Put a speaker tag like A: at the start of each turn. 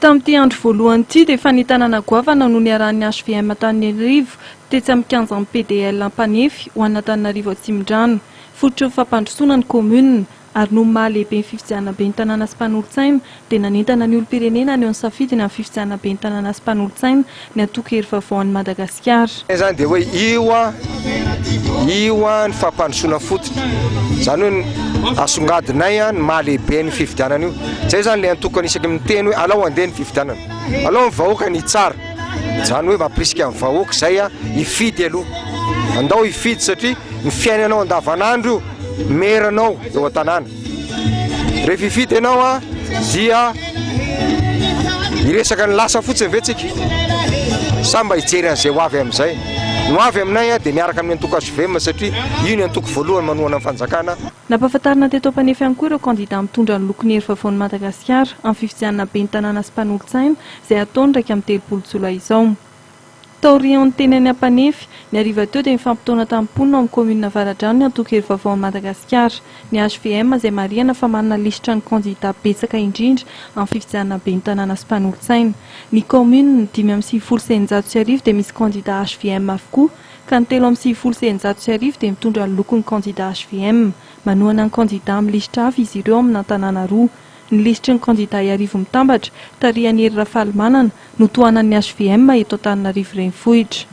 A: Tamin'ity andro voalohany ity dia fanentanana goavana no niarahan'ny hvm Antananarivo tetsy amin'ny kianjan'ny PDL Ampanefy ho an'Antananarivo Atsimondrano. Fototry ny fampandrosoana ny kaominina ary noho ny maha lehibe ny fifidianana ben'ny tanàna sy mpanolotsaina dia nanentana ny olom-pirenena haneho ny safidiny amin'ny fifidianana ben'ny tanàna sy mpanolotsaina ny antoko Hery Vaovao an'i Madagasikara.
B: Izany dia hoe io an, io an ny fampandrosoana fototra. Izany hoe asongadinay an ny maha lehibe ny fifidianana io. Izay izany ilay antoko anisaky miteny hoe alao handeha ny fifidianana. Alao ny vahoaka ny hitsara. Izany hoe mampirisika ny vahoaka izay an hifidy aloha. Andao hifidy satria ny fiainanao andavanandro io, meranao eo an-tanàna. Rehefa hifidy ianao an dia hiresaka ny lasa fotsiny ve tsika sa mba hijery an'izay ho avy amin'izay? Ny ho avy aminay an dia miaraka amin'ny antoko HVM satria io ny antoko voalohany manohana ny fanjakana.
A: Nampahafantarina teto Ampanefy ihany koa ireo kandida mitondra ny lokon'ny Hery Vaovaon'i Madagasikara amin'ny fifidianana ben'ny tanàna sy mpanolotsaina izay hatao ny 31 jolay izao. Taorian'ny teny any Ampanefy, ny hariva teo dia nifampitaona tamin'ny mponina ao amin'ny kaominina Avaradrano ny antoko Hery Vaovao an'i Madagasikara, ny hvm izay marihana fa manana lisitra ny kandida betsaka indrindra amin'ny fifidianana ben'ny tanàna sy mpanolotsaina. Ny kaominina 1695 dia misy kandida hvm avokoa ka ny 1693 dia mitondra ny lokon'ny kandida hvm. Manohana ny kandida amin'ny lisitra hafa izy ireo amina tanàna roa. Ny lisitry ny kandida Iarivo Mitambatra, tarihan'i Hery Rafalimanana, no tohanan'ny hvm eto Antananarivo Renivohitra.